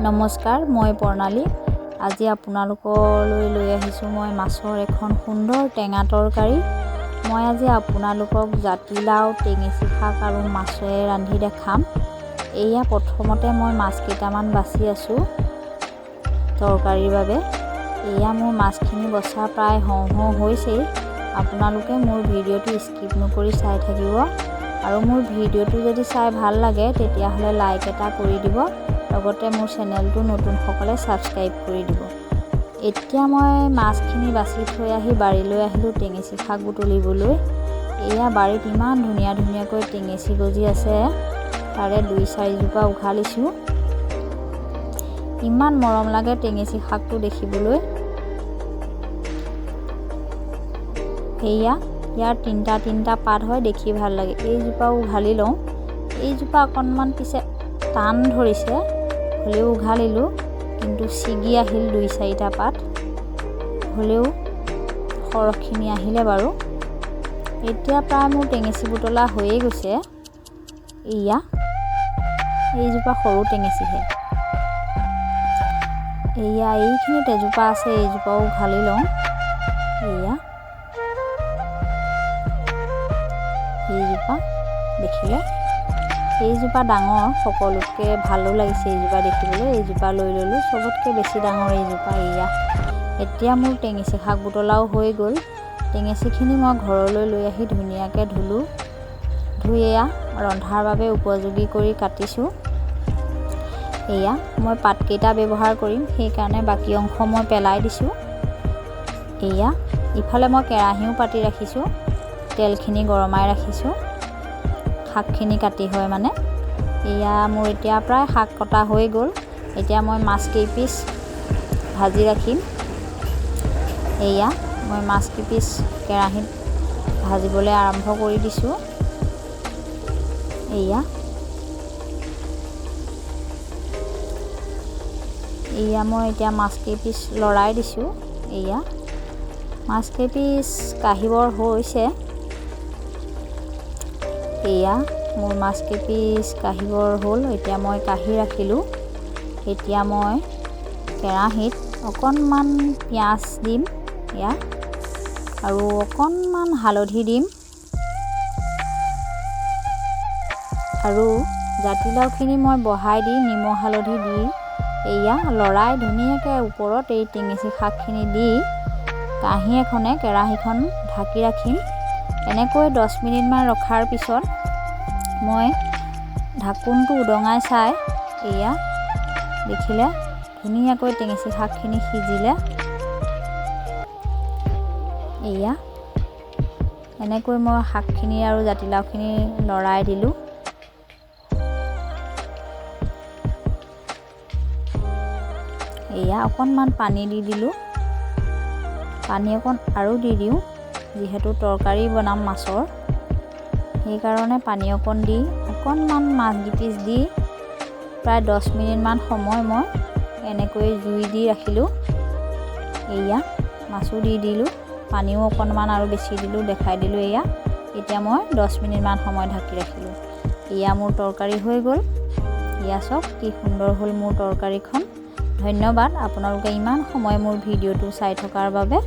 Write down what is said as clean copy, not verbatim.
নমস্কাৰ, মই বৰ্ণালী। আজি আপোনালোকলৈ লৈ আহিছোঁ মই মাছৰ এখন সুন্দৰ টেঙা তৰকাৰী। মই আজি আপোনালোকক জাতিলাও, টেঙেচি শাক আৰু মাছে ৰান্ধি দেখাম। এয়া প্ৰথমতে মই মাছ কেইটামান বাছি আছোঁ তৰকাৰীৰ বাবে। এয়া মোৰ মাছখিনি বচা প্ৰায় হওঁ হওঁ হৈছেই। আপোনালোকে মোৰ ভিডিঅ'টো স্কিপ নকৰি চাই থাকিব আৰু মোৰ ভিডিঅ'টো যদি চাই ভাল লাগে, তেতিয়াহ'লে লাইক এটা কৰি দিব, লগতে মোৰ চেনেলটো নতুনসকলে ছাবস্ক্ৰাইব কৰি দিব। এতিয়া মই মাছখিনি বাছি থৈ আহি বাৰীলৈ আহিলোঁ টেঙেচি শাক বুটলিবলৈ। এয়া বাৰীত ইমান ধুনীয়া ধুনীয়াকৈ টেঙেচি গজি আছে, তাৰে দুই চাৰিজোপা উঘালিছোঁ। ইমান মৰম লাগে টেঙেচি শাকটো দেখিবলৈ। সেয়া ইয়াৰ তিনিটা তিনিটা পাত হয়, দেখি ভাল লাগে। এইজোপাও উঘালি লওঁ। এইজোপা অকণমান পিছে টান ধৰিছে, হ'লেও উঘালিলোঁ, কিন্তু ছিগি আহিল দুই চাৰিটা পাত, হ'লেও সৰহখিনি আহিলে বাৰু। এতিয়া প্ৰায় মোৰ টেঙেচি বুটলা হৈয়ে গৈছে। এয়া এইজোপা সৰু টেঙেচিহে। এয়া এইখিনিত এজোপা আছে, এইজোপাও উঘালি লওঁ। এয়া এইজোপা দেখিলে, এইজোপা ডাঙৰ, সকলোতকৈ ভালো লাগিছে এইজোপা দেখিবলৈ। এইজোপা লৈ ল'লোঁ, চবতকৈ বেছি ডাঙৰ এইজোপা। এয়া এতিয়া মোৰ টেঙেচি শাক বুটলাও হৈ গ'ল। টেঙেচিখিনি মই ঘৰলৈ লৈ আহি ধুনীয়াকৈ ধুলোঁ, ধুই এয়া ৰন্ধাৰ বাবে উপযোগী কৰি কাটিছোঁ। এয়া মই পাতকেইটা ব্যৱহাৰ কৰিম, সেইকাৰণে বাকী অংশ মই পেলাই দিছোঁ। এয়া ইফালে মই কেৰাহীও পাতি ৰাখিছোঁ, তেলখিনি গৰমাই ৰাখিছোঁ, শাকখিনি কাটি হয় মানে। এয়া মোৰ এতিয়া প্ৰায় শাক কটা হৈ গ'ল। এতিয়া মই মাছ কেইপিচ ভাজি ৰাখিম। এয়া মই মাছ কেইপিচ কেৰাহীত ভাজিবলৈ আৰম্ভ কৰি দিছোঁ। এয়া এয়া মই এতিয়া মাছ কেইপিচ লৰাই দিছোঁ। এয়া মাছ কেইপিচ কাঢ়িবৰ হৈছে। এয়া মোৰ মাছ কেইপিচ কাঢ়িবৰ হ'ল, এতিয়া মই কাঢ়ি ৰাখিলোঁ। এতিয়া মই কেৰাহীত অকণমান পিঁয়াজ দিম, এয়া আৰু অকণমান হালধি দিম আৰু জাতিলাওখিনি মই বহাই দি নিমখ হালধি দি এয়া লৰাই ধুনীয়াকৈ ওপৰত এই টেঙেচি শাকখিনি দি কাঁহী এখনে কেৰাহীখন ঢাকি ৰাখিম। এনেকৈ 10 মিনিটমান ৰখাৰ পিছত মই ঢাকোনটো উদঙাই চাই এয়া দেখিলে, ধুনীয়াকৈ টেঙেচি শাকখিনি সিজিলে। এয়া এনেকৈ মই শাকখিনি আৰু জাতিলাওখিনি লৰাই দিলোঁ। এয়া অকণমান পানী দি দিলোঁ। পানী অকণ আৰু দি দিওঁ, যিহেতু তৰকাৰী বনাম মাছৰ, সেইকাৰণে পানী অকণ দি অকণমান মাছ দুপিচ দি প্ৰায় 10 মিনিটমান সময় মই এনেকৈ জুই দি ৰাখিলোঁ। এয়া মাছো দি দিলোঁ, পানীও অকণমান আৰু বেছি দিলোঁ, দেখাই দিলোঁ। এয়া এতিয়া মই 10 মিনিটমান সময় ঢাকি ৰাখিলোঁ। এয়া মোৰ তৰকাৰী হৈ গ'ল। এয়া চাওক, কি সুন্দৰ হ'ল মোৰ তৰকাৰীখন। ধন্যবাদ আপোনালোকে ইমান সময় মোৰ ভিডিঅ'টো চাই থকাৰ বাবে।